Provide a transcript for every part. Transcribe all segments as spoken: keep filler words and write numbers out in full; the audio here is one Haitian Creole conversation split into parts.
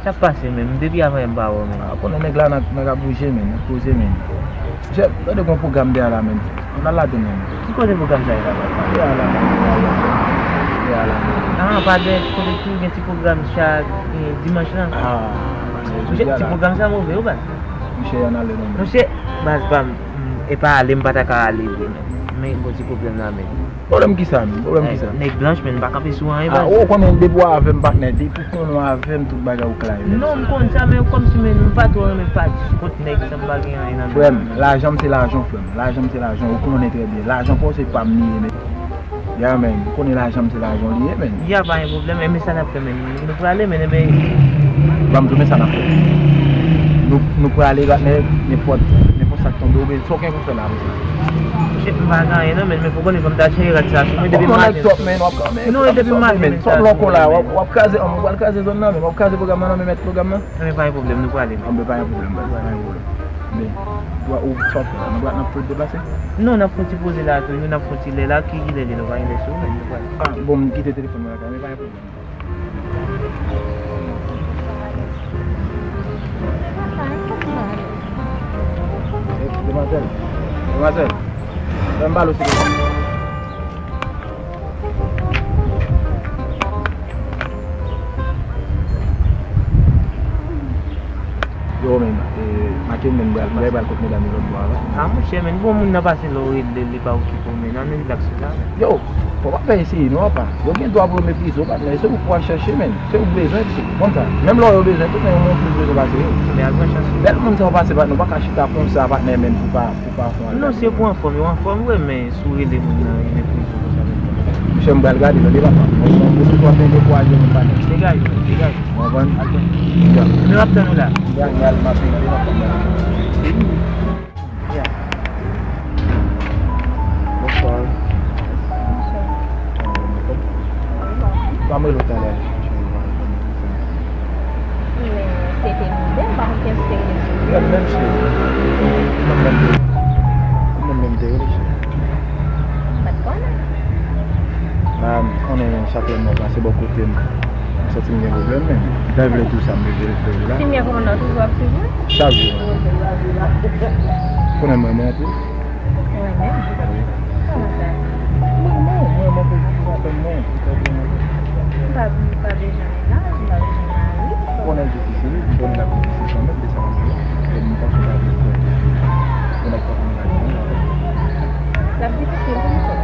Sa k pase menm? Depi avan yè m pa wè w menm. A, konnen nèg la nan, nan ka bouje menm, nan poze menm. Chèf, tande gon pwogram deyò la menm. Ann al ladann menm. Ki kote pwogram sa ye la, papa? Deyò la, deyò la. Deyò la menm. A, pa de kote ki gen ti pwogram chak, eh, dimanch lan? A, monchè, ti pwogram sa move wi, baz. Monchè, ann ale non. Monchè, baz pa m, mm, e pa ale m pa ta ka ale vre menm. Men gon ti pwoblèm la menm. Pwoblèm kisa menm? Pwoblèm kisa? Nèg blanch, men m pa kanpe sou anyen, baz. A, ou konnen depi w avè m, patnè, depi w konnen w avè m, tout bagay ou klè. Non, m konn sa, men kòmsi, men m pa twò renmen pati sou kont nèg, sa m pa gen anyen nan men. Frè m, lajan m se lajan w, frè m. Lajan m se lajan w, ou konnen trè byen. Lajan pa w se pa m li ye, men. Ya, men, ou konnen lajan m se lajan w li ye, men. Ya, pa gen pwoblèm, men sa n ap fè, men. Nou prale, men, men. Ban m di w, men sa n ap fè. Nou, nou prale, patnè, nenpòt, nenpòt sa k tonbe, oubyen sa w gen pou fè la, men. Shit, m pa gen anyen non, men, men fò konnen fò m ta chanje rad sa sou mwen depi maten. Nèg twòp, men, w ap, men, non, e depi maten, men, sa sou mwen, men. W ap kraze, w ap kraze zòn nan, men, w ap kraze pwogram nan, non, men, mèt pwogram nan. Men pa gen pwoblèm, nou prale, men. Anben, pa gen pwoblèm, pa gen pwoblèm. Men, ou, ou, sa w ap fè la, nou pral, n ap fè deplase? Non, n ap fè ti poze la, toujou, n ap fè ti lè la, ki, ki lè, nou pa gen lè sou, men, nou prale. A, bon, m kite telefòn mwen lakay, men pa gen pwoblèm. Demwazèl, demwazèl, fè m pale w silvouplè. Yo, men, e, make m, men, m pral, m pral kot medam yo lòt bò a la. A, monchè, men, bon, moun nan pase lè w rele l, li pa okipe w, men, ann rilaks sou sa, men. Yo, fò w pa fè eseye, non, apa. Yo gen dwa pou yo meprize w, patnè. Se ou pou al chèche, men. Se ou k bezwen, se ou k konn sa. Menm lè yo bezwen tou, men yo plis bezwen pase yo. Men ak gran chans. Bèl moun sa yo pase, patnè. Ou pa ka chita konsa, patnè, men, pou pa, pou pa fè yon... Non, se pou anfòm, yo anfòm vre, men si w rele moun nan, li meprize w konsa, men. Monchè, m pral gade, tande, papa. Mwen, mwen, mwen, mwen, mwen, mwen, mwen, mwen, degaje w, degaje w. Ou konprann? Al pran. Ya. Men w ap tann ou la. Ya, m al, m ap tann ou la. Ya. Bonswa. Bonswa. Pa m rele w talè. Men se te nou de, m pa konn kiyès ki te rele sou. Mwen menm, cheri. Mwen menm, mwen menm te rele, cheri. M pa t konnen. A, m konnen chak lè m nan pase bò kote m, m santi m gen pwoblèm, men m ta vle di w sa, m te vle di w la. Simye, kòman w toujou ap swiv mwen? Chak jou. Konnen m renmen w anpil. Ou renmen m? Wi. Kòman sa? M renmen w, m renmen w pou, pou attenn mwen, pou attenn mwen. M pa, m pa bezwen mennaj, m pa bezwen mari. Konnen difisil, m konnen l ap difisil kanmenm, men sa pa grave. Men m panse w pa vle fè. Konnen pa konn gade. L ap difisil pou m fè.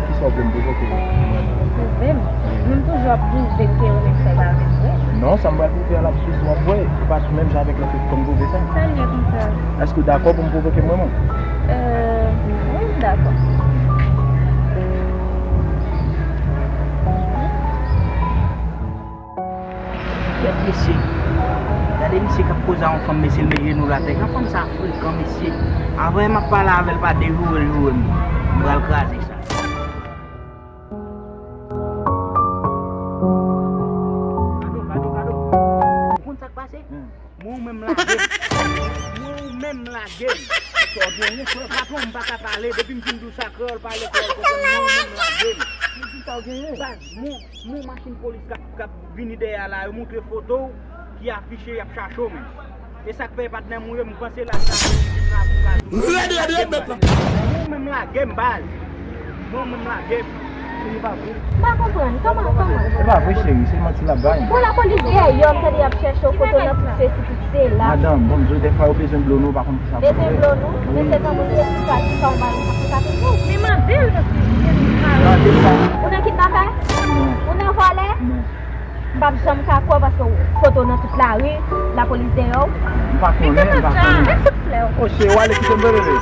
Kisa w vle m pwouve w ke m renmen w? Pwouve m? Wi. Men m toujou ap pwouve m ke ou menm fè pa avè m vre. Non, sa m pral pwouve a l ap plis w ap wè, e pa menm jan avèk lòt yo k konn pwouve sa. Sa l ye konsa? Èske w dakò pou m pwouve ke m renmen w? Euh, wi, m dakò. Kèt mesye. Gade misye k ap koze a yon fanm, mesye, l met jenou l atè. Jan fanm sa frekan, mesye. Apre m ap pale avè l pa de joure l joure m. M pral kraze sa. Kado, kado, kado. Ou konn sa k pase? Hmm. Mwen ou menm lage m. Mwen ou menm lage m. Sa w genyen, frè? Patwon, m pa ka pale. Depi m fin di w sa kreyòl, pale kreyòl, konprann. Mwen ou menm lage m. Men ki sa w genyen? Baz, mwen, mwen machin polis k ap, k ap vini dèyè a la, yo montre foto w ki afiche, y ap chache w menm. E sa k fè patnè m ou ye, m panse la sa vin la pou ka tou. Rèd, rèd, rèd, mèt la. Mwen ou menm lage m, baz. Mwen ou menm lage m. Cheri, pa vre. M pa konprann. Kòman, kòman? E pa vre, cheri, se manti l ap bay. Bon, lapolis dèyè yo, m tande y ap chèche w, foto nan tout sesi, tout sela. Madanm, bon, m di w, dèfwa yo bezwen blo nou, pa konn kisa pou fè. Bezwen blo nou? Wi. Men se zanmi w yo ki pral, ki pa yon bagay, sa konn sa toujou. Men mande l, paske li gen yon... Mande l sa. Ou nan kidnapè? Non. Ou nan vòlè? Non. M p ap janm ka kwè w paske w foto nan tout lari, lapolis dèyè w. M pa konnen, m pa konnen. Men kòman sa? Men fout flè w. O, cheri, w ale kite m, bebe.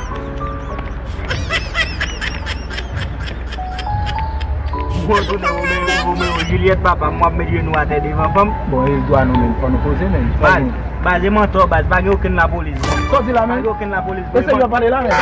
Bon, tounen Romeo, Romeo, Juliet, papa, m w ap met jenou atè devan fanm. Bon, e dwa nou menm, fò nou poze menm. Baz, baz, e mantò, baz, pa gen okenn lapolis. Sa w di la menm? Pa gen okenn lapolis. E serye w ap pale la menm?